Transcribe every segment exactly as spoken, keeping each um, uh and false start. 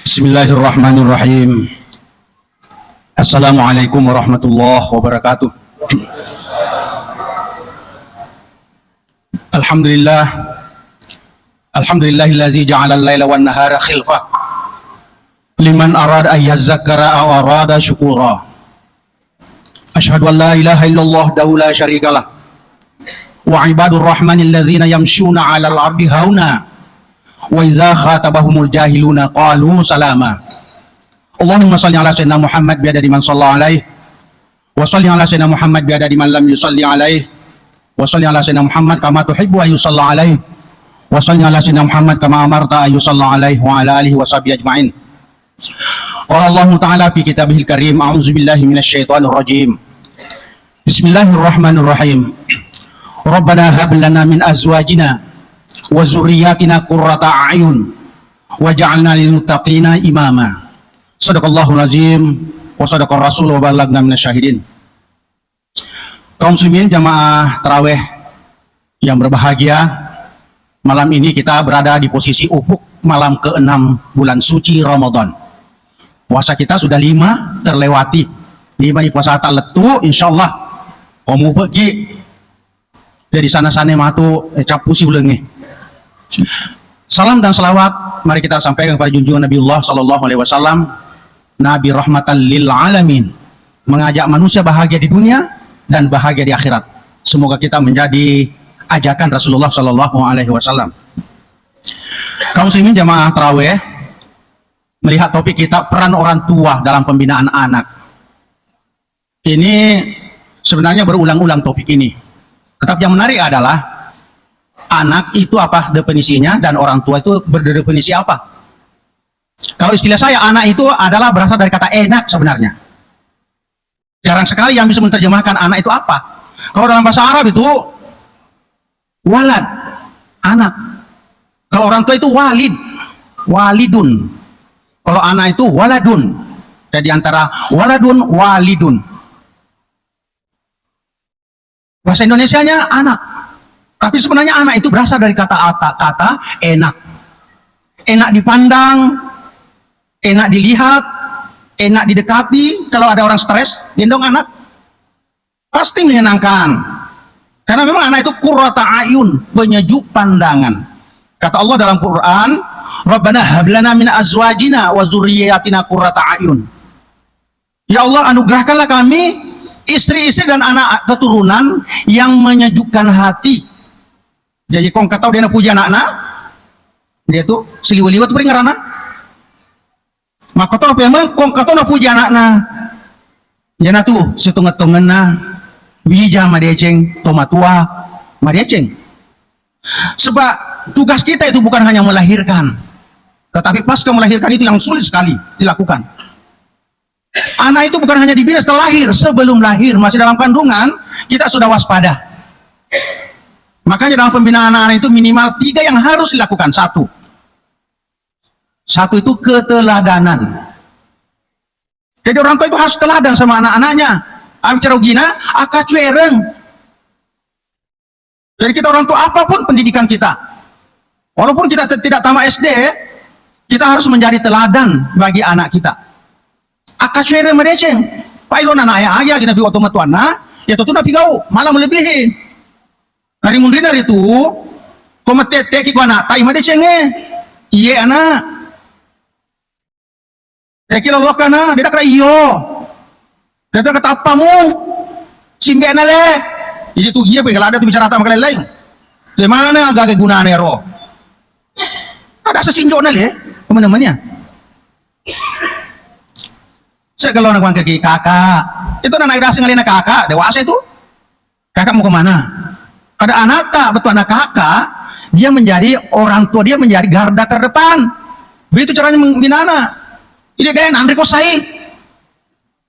Bismillahirrahmanirrahim. Assalamualaikum warahmatullahi wabarakatuh. Alhamdulillah. Alhamdulillahillazi ja'alal laila wan nahara khilfah liman arada an yazzakkara aw arada syukura. Asyhadu an la ilaha illallah wahdahu la syarikalah. Wa ibadur rahmanil ladzina yamsyuna 'alal ardi hauna. Wa idza khatabahumul jahiluna qalu salama. Allahumma shalli ala sayyidina Muhammad biadadi man shalla alaih. Wa shalli ala sayyidina Muhammad biadadi man lam yushalli alaih. Wa shalli ala sayyidina Muhammad kama tuhibbu an yushalla alaih. Wa shalli ala sayyidina Muhammad kama amarta an yushalla alaih wa ala alihi wa sahbihi ajma'in. Qala Allahu ta'ala fi kitabihil karim, a'udzu billahi minasy syaithanir rajim. Bismillahirrahmanirrahim. Rabbana hab lana min azwajina wa dzurriyyatina qurrata a'yun waj'alna lil muttaqina imama. Shadaqallahul azim wa shadaqar rasul wa ballagna minasy syahidin. Kaum muslimin jamaah tarawih yang berbahagia, malam ini kita berada di posisi ufuk malam keenam bulan suci Ramadan. Puasa kita sudah lima terlewati. Lima di puasa tak letu, insyaallah. Komu pegi. Jadi sana-sana matu, eh, capusi ulengi. Salam dan salawat mari kita sampaikan kepada junjungan Nabiullah sallallahu alaihi wasallam, Nabi rahmatan lil alamin, mengajak manusia bahagia di dunia dan bahagia di akhirat. Semoga kita menjadi ajakan Rasulullah sallallahu alaihi wasallam. Kaum muslimin jamaah tarawih, melihat topik kita peran orang tua dalam pembinaan anak. Ini sebenarnya berulang-ulang topik ini. Tetapi yang menarik adalah anak itu apa definisinya dan orang tua itu berdefinisi apa? Kalau istilah saya, anak itu adalah berasal dari kata enak sebenarnya. Jarang sekali yang bisa menerjemahkan anak itu apa. Kalau dalam bahasa Arab itu walad, anak. Kalau orang tua itu walid, walidun. Kalau anak itu waladun. Jadi antara waladun, walidun. Bahasa Indonesianya anak. Tapi sebenarnya anak itu berasal dari kata ata, kata enak. Enak dipandang, enak dilihat, enak didekati. Kalau ada orang stres, gendong anak. Pasti menyenangkan. Karena memang anak itu qurrata ayun, penyejuk pandangan. Kata Allah dalam Quran, "Rabbana hablana min azwajina wa zurriyatina qurrata ayun." Ya Allah, anugerahkanlah kami istri-istri dan anak keturunan yang menyejukkan hati. Jadi kong katau dia napuji anakna, dia tu seliwa-liwa tu peringaranna. Makkoto pemeng kong katona puji anakna. Iyanatu sitonget-tongenna wija madeceng, tomatua madeceng. Sebab tugas kita itu bukan hanya melahirkan, tetapi pasca melahirkan itu yang sulit sekali dilakukan. Anak itu bukan hanya dibina setelah lahir, sebelum lahir, masih dalam kandungan, kita sudah waspada. Makanya dalam pembinaan anak-anak itu minimal tiga yang harus dilakukan. Satu, satu itu keteladanan. Jadi orang tua itu harus teladan sama anak-anaknya. Am cara ugina, akacuereng. Jadi kita orang tua apapun pendidikan kita, walaupun kita te-, tidak tamat S D, kita harus menjadi teladan bagi anak kita. Akacuereng madeceng. Pak ilo anak ayah aja kita pi oto matuanna, ya tentu napi gau, malah melebihi. Nari munrina ritu, ko matette ki ko anak, tai madeceng e. Iye anak. Teki lolokkana, de' dakkara iyo. De' dakkara tappamu. Simbe'na le. Jadi tu iya pe, kalau ada tu bicara tak makan lain. Di mana gaga gunanya ro? Ada sesinjokna le, teman-temannya. Saya kalau nak kakak, kakak. Itu anak dasi ngalina kakak, dewasa itu. Kakak mau kemana? Ada anak tak betul anak kakak, dia menjadi orang tua, dia menjadi garda terdepan. Begitu caranya membina anak. Ini dia nanti kok saya.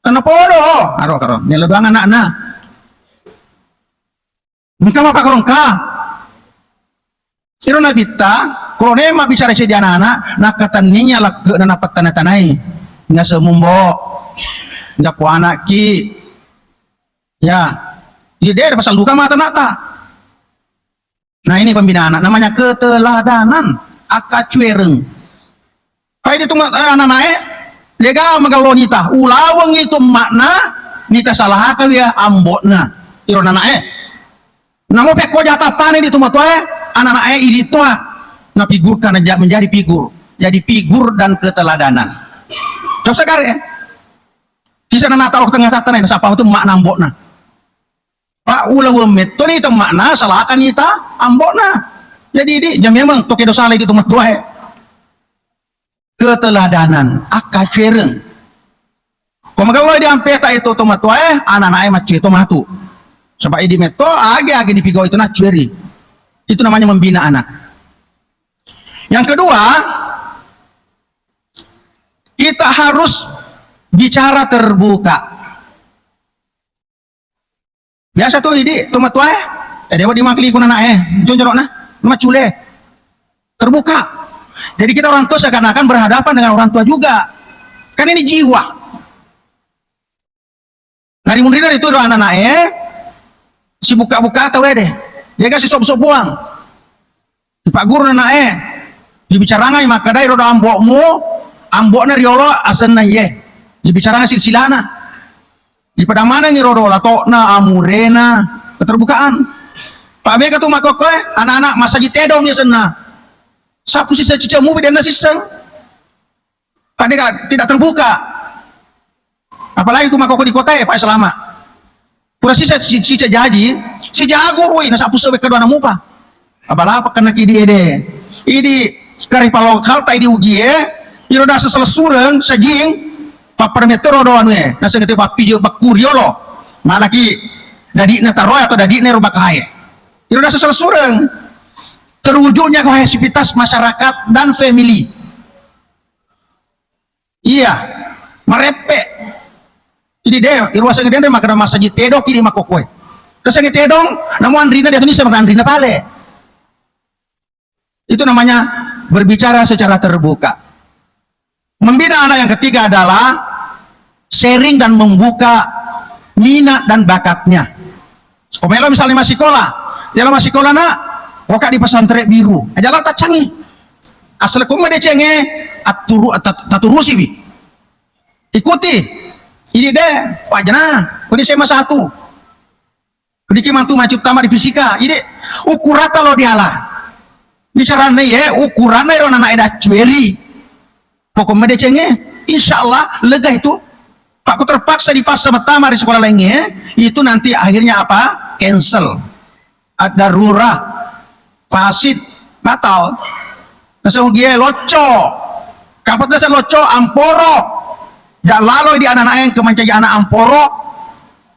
Karena podo, aro karo, ini lebang anak-anak. Engka mapakkarongka. Iro nabitta, korone mabbicara seddi anak-anak, nakatenningi lakke'na napattana-tanai. Naseng mumbo, jappo anakki. Ya, jadi dia ada pasal duka mata nata. Nah, ini pembinaan anak, namanya keteladanan, akacuereng. Pak Jadi tu ma-, eh, anak-anak e, dega magello nita. Ulaweng itu makna nita salahaka ya ambokna. Iro anak-anak e. Namo pekko jatappane di tu matoae, anak-anak e idi toa. Na figurkan aja menjadi figur. Jadi figur dan keteladanan. Coba sekarang ya. Kisah anak taruh tengah tata nih, siapa itu makna ambokna. Pak ulaweng metto ni temmakna, salahkan ita ambokna. Jadi di, jam memang toke dosa lagi tu matoae. Keteladanan, akkacuereng. Ko magello di ampeta itu to matoae, anak-anak e maccue to matu. Sebab idi metto, age-age dipigau itu naccueri. Itu namanya membina anak. Yang kedua, kita harus bicara terbuka. Biasa tuh idi, tu matoae, eh, dewa dimakli kuna anak e, jonjorokna, macule, terbuka. Jadi kita orang tua seakan-akan berhadapan dengan orang tua juga. Kan ini jiwa. Narimunrina itu do anak-anak e, si buka-buka tau ede. Dia kasih sop-sop buang. Dipagguru anak e, dibicarangai makkeda iro do ambokmu, ambokna riolo asenna iye. Dibicarangai silsilana. Dipada maneng iro do latokna, amurena, keterbukaan. Pak bega tu makkokkoe, anak-anak massagi tedong ya senna. Sapu sisa cicemu denna sisseng. Pak dega tidak terbuka. Apalagi ku makkokko di kota e, Pak selama. Pura sisa, si-, sisa jaji, si jago, woi, nasappu sewe kedua namupa. Apalagi kena kidi ede. Idi kari palokalta idi ugie, iro dasa selessureng, sajing, pappada metero do anu e. Naseng itu pappi je bakuri olo. Malaki dadi na taroe atau dadi na ro bakae. Iro dasa selessureng. Terwujudnya kohesivitas masyarakat dan family. Iya, mareppe. Jadi de, iruaseng denre makkeda massagi tedong kidi makkokkoe. Terus yang tedong, namu anrina dia tuh bisa makan anrina pale. Itu namanya berbicara secara terbuka. Membina anak yang ketiga adalah sharing dan membuka minat dan bakatnya. Ko melo misalnya masih sekolah, ya masih sekolah nak, oka di pesantren biru, aja lah tacangi. Asal ko madecenge, aturu, tat-, taturusi bi. Ikuti. Ini deh, wajana, ini S M A satu. Diki mantu maju tama di fisika. Ini ukurata lo diala. Bicarana ye, ukurana ero anak eda cueri. Pokok madecenge, insya Allah lega itu. Pak, ku terpaksa dipaksa pertama di sekolah lainnya, itu nanti akhirnya apa? Cancel. Ad-darurah, fasid, batal. Naseng ugie locco. Kapet naseng locco, amporo. Jak lalo di anak-anak yang kemancaji anak amporo.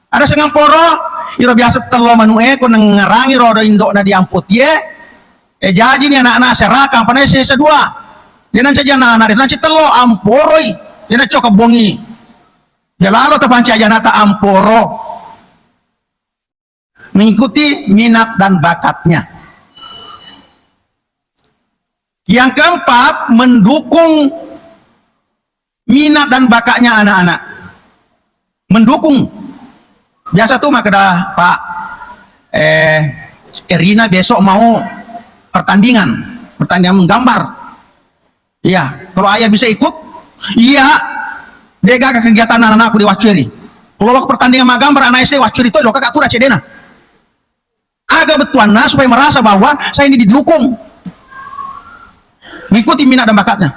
Ada seng amporo, iro biasa tello manu'e, ko nengngerangi rodo indokna di ampotie. Eh, jaji ni anak-anak serakang, panai sesa dua. Dia nancaji anak-anak, dia nancaji tello, amporoi. Dia nancaji kebbongi. Dia lalo tapancaji anak ta amporo. Mengikuti minat dan bakatnya. Yang keempat, mendukung minat dan bakatnya anak-anak. Mendukung. Biasa tuh makkeda, Pak, eh, Erina besok mau pertandingan, pertandingan menggambar. Iya, kalau ayah bisa ikut, iya, degaga kegiatan anak-anakku di Wacueri. Kalau lo pertandingan menggambar anak S D Wacueri itu, lo kakak tuh cedena. Aga bettuanna supaya merasa bahwa saya ini didukung. Mengikuti minat dan bakatnya.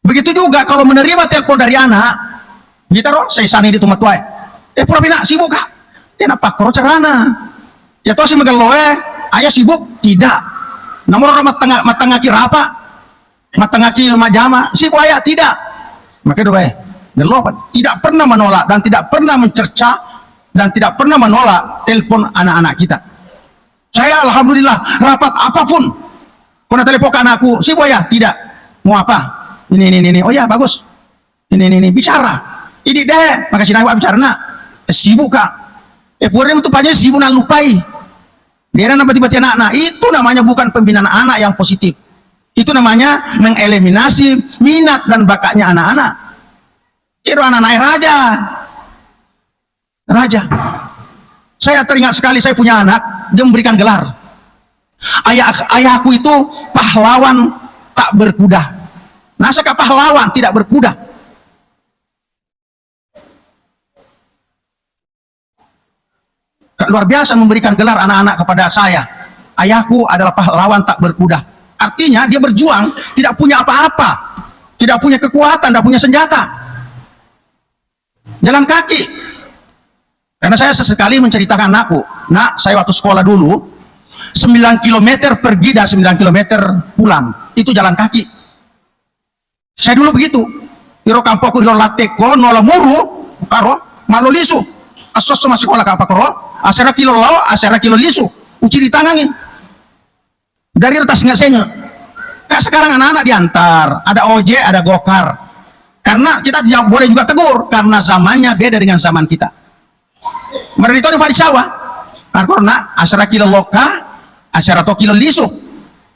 Begitu juga kalau menerima telepon dari anak, kita roh, saya sana di tempat tuai. Eh, pura pina sibuk kak. Dia nak pakro carana. Ya toh si megello eh, ayah sibuk? Tidak. Namun orang matangga, matangga kirapa? Matangaki majama, sibuk ayah? Tidak. Maka doa, eh, gello, Pak. Tidak pernah menolak dan tidak pernah mencerca dan tidak pernah menolak telepon anak-anak kita. Saya alhamdulillah rapat apapun. Kau telepon ke anakku, sibuk ayah? Tidak. Mau apa? Ini, ini, ini, ini. Oh ya, bagus. Ini, ini, ini. Bicara. Ini deh, maka sinawa bicara nak. Eh, sibuk kak. Eh, pura itu banyak sibuk nak lupai. Dia nampak tiba-tiba anak. Nah, itu namanya bukan pembinaan anak yang positif. Itu namanya mengeliminasi minat dan bakatnya anak-anak. Itu anak-anak raja. Raja. Saya teringat sekali, saya punya anak, dia memberikan gelar. Ayah, ayahku itu pahlawan tak berkuda. Nasaka pahlawan tidak berkuda. Luar biasa memberikan gelar anak-anak kepada saya. Ayahku adalah pahlawan tak berkuda. Artinya dia berjuang, tidak punya apa-apa. Tidak punya kekuatan, tidak punya senjata. Jalan kaki. Karena saya sesekali menceritakan anakku, "Nak, saya waktu sekolah dulu, sembilan kilometer pergi dan sembilan kilometer pulang. Itu jalan kaki." Saya dulu begitu. Iro kampokku ri Latteko, nola muru, karo, mallo lisu. Esso-esso massikola ka pakoro, asera kilo lao, asera kilo lisu. Uciritangangi. Dari tas nggak senge. Nah, sekarang anak-anak diantar, ada ojek, ada gokar. Karena kita tidak boleh juga tegur, karena zamannya beda dengan zaman kita. Mereka itu di Farisawa. Karena asera kilo loka, asera to kilo lisu.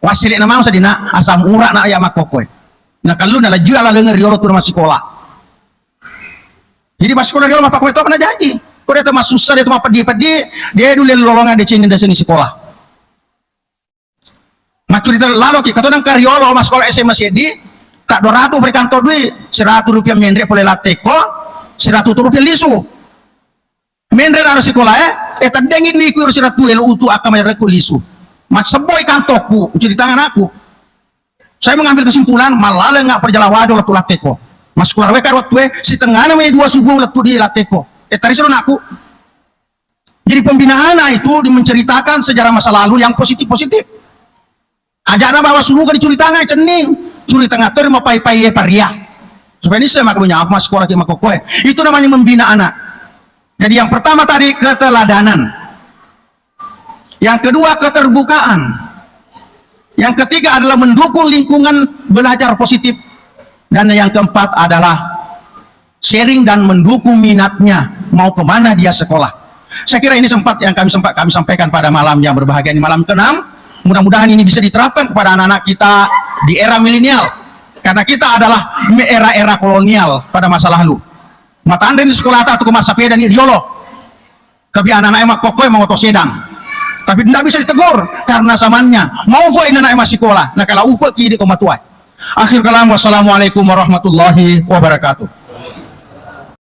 Wasile nama sedina asam urak na ya makkokkoe. Nah, kalau na laju ala lengan riolo tu masih sekolah. Jadi pas sekolah riolo mappakkoe to kena janji. Kau dia masussa, dia mapeddi-peddi, dia dulu lolongan, dia cengeng, dia seni sekolah. Maccurita laloki, katonang kariolo massikola S M A seddi, tak dua ratus ri kantor dui, seratus rupiah menre pole Latteko, seratus rupiah lisu. Menre naro sikola e, eh, teddengi dui ku seratus e lo utu akka majarekku lisu. Maccebboi kantokku, ucuritangan aku. Saya mengambil kesimpulan, malala nggak perjalawajo lettu Latteko. Massikola weka lettu e, sitengana mai dua subuh lettu di Latteko. Eh, tadi seru anakku. Jadi pembinaan itu menceritakan sejarah masa lalu yang positif-positif. Ajana bawa suruga dicuritangai cenning, curitanga to mapai-pai paria. Supaya ini saya maklunya apa sekolah ki makkokkoe. Itu namanya membina anak. Jadi yang pertama tadi keteladanan. Yang kedua keterbukaan. Yang ketiga adalah mendukung lingkungan belajar positif. Dan yang keempat adalah sharing dan mendukung minatnya mau kemana dia sekolah. Saya kira ini sempat yang kami sempat kami sampaikan pada malam yang berbahagia ini, malam keenam. Mudah-mudahan ini bisa diterapkan kepada anak-anak kita di era milenial. Karena kita adalah era-era kolonial pada masa lalu. Matanre di sekolah atau ke masa peda ni riolo. Tapi anak-anak emak kokkoe mau to sedang. Tapi tidak bisa ditegur karena zamannya. Mau kok ini anak emak sekolah. Nah kalau upo ki di koma tuai. Akhir kalam, wassalamualaikum warahmatullahi wabarakatuh.